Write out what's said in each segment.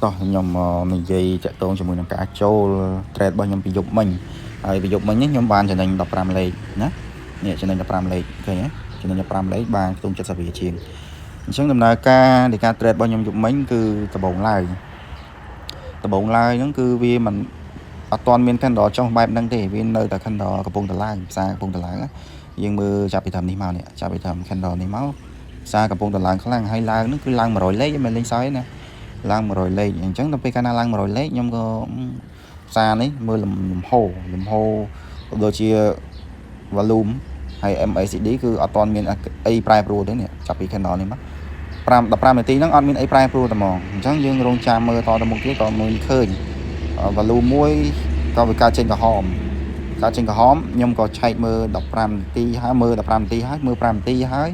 តោះខ្ញុំមកនិយាយតាក់ទងជាមួយនឹងការចូល trade របស់ខ្ញុំពីយប់មិញហើយពីយប់មិញនេះខ្ញុំបានចំណេញ15លេខណានេះចំណេញ15លេខឃើញទេចំណេញ15លេខបានខ្ទង់70រៀលជាងអញ្ចឹងដំណើរការនៃការ trade របស់ខ្ញុំយប់មិញគឺដំបូងឡើយដំបូងឡើយហ្នឹងគឺវាមិនអត់ទាន់មាន candle ចុះបែបហ្នឹងទេវានៅតែ candle កំពុងតែឡើងផ្សារកំពុងតែឡើងណាយើងមើលចាប់ពីត្រឹមនេះមកនេះចាប់ពីត្រឹម candle នេះមកផ្សារកំពុងតែឡើងខ្លាំងហើយឡើងហ្នឹងគឺឡើង100លេខមិនលេងសើចទេណាឡើង100លេខអញ្ចឹងដល់ពេលកាលណាឡើង100លេខខ្ញុំក៏ផ្សារនេះមើលលំហូរលំហូរក៏ដូចជា volume ហើយ MACD គឺអត់ទាន់មានអីប្រែប្រួលទេនេះចាប់ពី candle នេះមក5 15នាទីហ្នឹងអត់មានអីប្រែប្រួលតែហ្មងអញ្ចឹងយើងរងចាំមើលតទៅមុខទៀតក៏មើលឃើញ volume មួយក៏វាកើតចេញក្រហមកើតចេញក្រហមខ្ញុំក៏ឆែកមើល15នាទីហើយមើល15នាទីហើយមើល5នាទីហើយ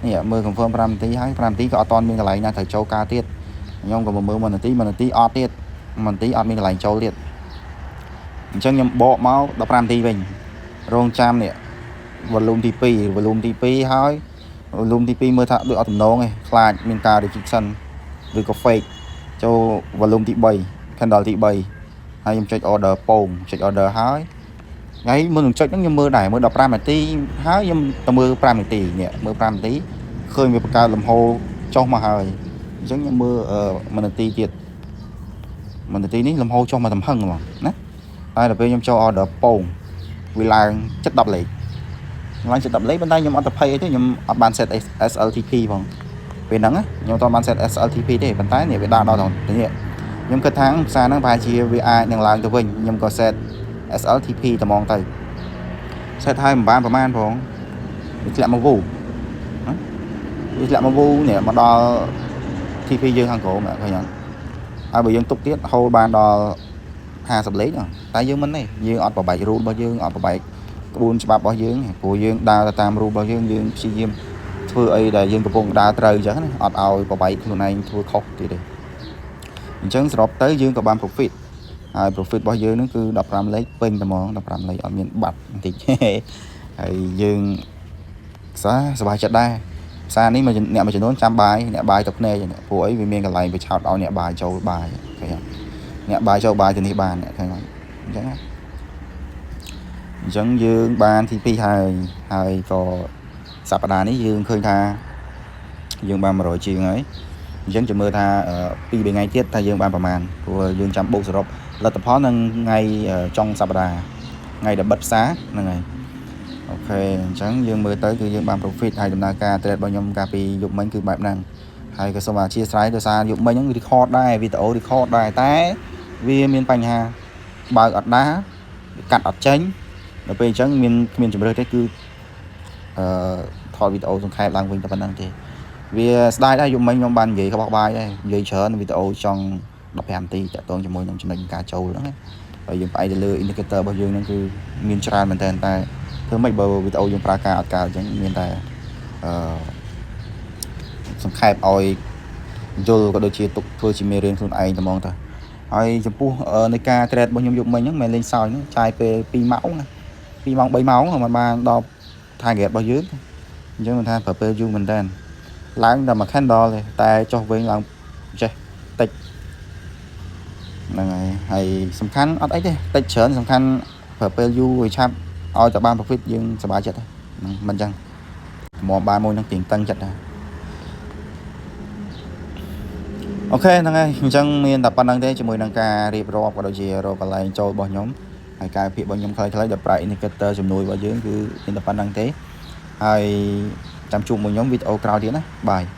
នេះមើល confirm 5នាទីហើយ5នាទីក៏អត់ទាន់មានកន្លែងណាត្រូវចូលការទៀតខ្ញុំក៏មកមើល1នាទី1នាទីអត់ទៀត1នាទីអត់មានកន្លែងចូលទៀតអញ្ចឹងខ្ញុំបកមក15នាទីវិញរងចាំនេះ volume ទី2 volume ទី2ហើយ volume ទី2មើលថាដូចអត់តំណងទេខ្លាចមានការ rejection ឬក៏ fake ចូល volume ទី3 candle ទី3ហើយខ្ញុំចុច order ពងចុច order ហើយថ្ងៃមុននឹងចុចហ្នឹងខ្ញុំមើលដែរមើល15នាទីហើយខ្ញុំទៅមើល5នាទីនេះមើល5នាទីឃើញវាបង្កើតលំហូរចុះមកហើយអញ្ចឹងខ្ញុំមើល1នាទីទៀត1នាទីនេះលំហូរចុះមកទំហឹងហ្មងណាតែដល់ពេលខ្ញុំចូល order ពងវាឡើងចិត្ត10លេខឡើងចិត្ត10លេខប៉ុន្តែខ្ញុំអត់ទៅភ័យអីទេខ្ញុំអត់បាន set SLTP ផងពេលហ្នឹងខ្ញុំអត់បាន set SLTP ទេប៉ុន្តែនេះវាដើរដល់ទៅនេះខ្ញុំគិតថាផ្សារហ្នឹងប្រហែលជាវាអាចនឹងឡើងទៅវិញខ្ញុំក៏ set SLTP តែហ្មងទៅ set ហើយមិនបានប្រហែលផងវាធ្លាក់មកវូវាធ្លាក់មកវូនេះមកដល់ TP យើងខាងក្រោមឃើញអត់ហើយបើយើងទុកទៀតហូរបានដល់50លេខតែយើងមិនទេយើងអត់ប្របែក rule របស់យើងអត់ប្របែកក្បួនច្បាប់របស់យើងព្រោះយើងដើរទៅតាម rule របស់យើងយើងព្យាយាមធ្វើអីដែលយើងកំពុងដើរត្រូវអញ្ចឹងណាអត់ឲ្យប្របែកខ្លួនឯងធ្វើខុសទៀតទេអញ្ចឹងសរុបទៅយើងក៏បាន profit ហើយ profit របស់យើងនឹងគឺ15លេខពេញតែហ្មង15លេខអត់មានបាត់បន្តិចហើយយើងសាសบายចិត្តដែរផ្សារនេះមកអ្នកមួយចំនួនចាំ buy អ្នក buy ទៅភ្នែកព្រោះអីវាមានកន្លែងបញ្ឆោតឲ្យអ្នក buy ចូល buy ឃើញអត់អ្នក buy ចូល buy ទៅនេះបានឃើញអត់អញ្ចឹងណាអញ្ចឹងយើងបានទី2ហើយហើយក៏សប្តាហ៍នេះយើងឃើញថាយើងបាន100ជាងហើយអញ្ចឹងចាំមើលថា2 3ថ្ងៃទៀតថាយើងបានប្រមាណព្រោះយើងចាំបូកសរុបលទ្ធផលនឹងថ្ងៃចុងសប្តាហ៍ថ្ងៃដែលបិទផ្សារហ្នឹងហើយ OK អញ្ចឹងយើងមើលទៅគឺយើងបាន profit ហើយដំណើរការ trade របស់ខ្ញុំកាលពីយប់មិញគឺបែបហ្នឹងហើយក៏សូមអធ្យាស្រ័យដោយសារយប់មិញហ្នឹង record ដែរវីដេអូ record ដែរតែវាមានបញ្ហាបើកអត់ដាកាត់អត់ចេញដល់ពេលអញ្ចឹងមានគ្មានជំរឿសទេគឺអឺថតវីដេអូសង្ខេបឡើងវិញតែប៉ុណ្្នឹងទេវាស្ដាយដែរយប់មិញខ្ញុំបាននិយាយក្បោះបាយដែរនិយាយច្រើនវីដេអូចង់15នាទីតាក់ទងជាមួយនឹងចំណុចការចូលហ្នឹងហើយយើងផ្អែកទៅលើ indicator របស់យើងហ្នឹងគឺមានច្រើនមែនតើតែធ្វើម៉េចបើវីដេអូយើងប្រើការអត់កើតអញ្ចឹងមានតែអឺសង្ខេបឲ្យយល់ក៏ដូចជាទុកធ្វើជាមេរៀនខ្លួនឯងតែហ្មងទៅហើយចំពោះនៃការ trade របស់ខ្ញុំយប់មិញហ្នឹងមិនមែនលេងសើចហ្នឹងចាយពេល2ម៉ោងណា2ម៉ោង3ម៉ោងមិនបានដល់ target របស់យើងអញ្ចឹងមិនថាប្រើពេលយូរមែនតើឡើងតែមួយ candle ទេតែចុះវិញឡើងចេះតិចហ្នឹងហើយហើយសំខាន់អត់អីទេតិចច្រើនសំខាន់ប្រើពេលយូរឲ្យឆាប់ឲ្យតែបាន profit យើងសប្បាយចិត្តហ្នឹងមិនអញ្ចឹងមកបានមួយនឹងទៀងតឹងចិត្តដែរ OK ហ្នឹងហើយអញ្ចឹងមានតែប៉ុណ្្នឹងទេជាមួយនឹងការរៀបរាប់ក៏ដូចជារកកន្លែងចូលរបស់ខ្ញុំហើយការភាគរបស់ខ្ញុំខ្លីៗដែលប្រើ indicator ជំនួយរបស់យើងគឺមានតែប៉ុណ្្នឹងទេហើយចាំជួបមួយខ្ញុំវីដេអូក្រោយទៀតណា bye.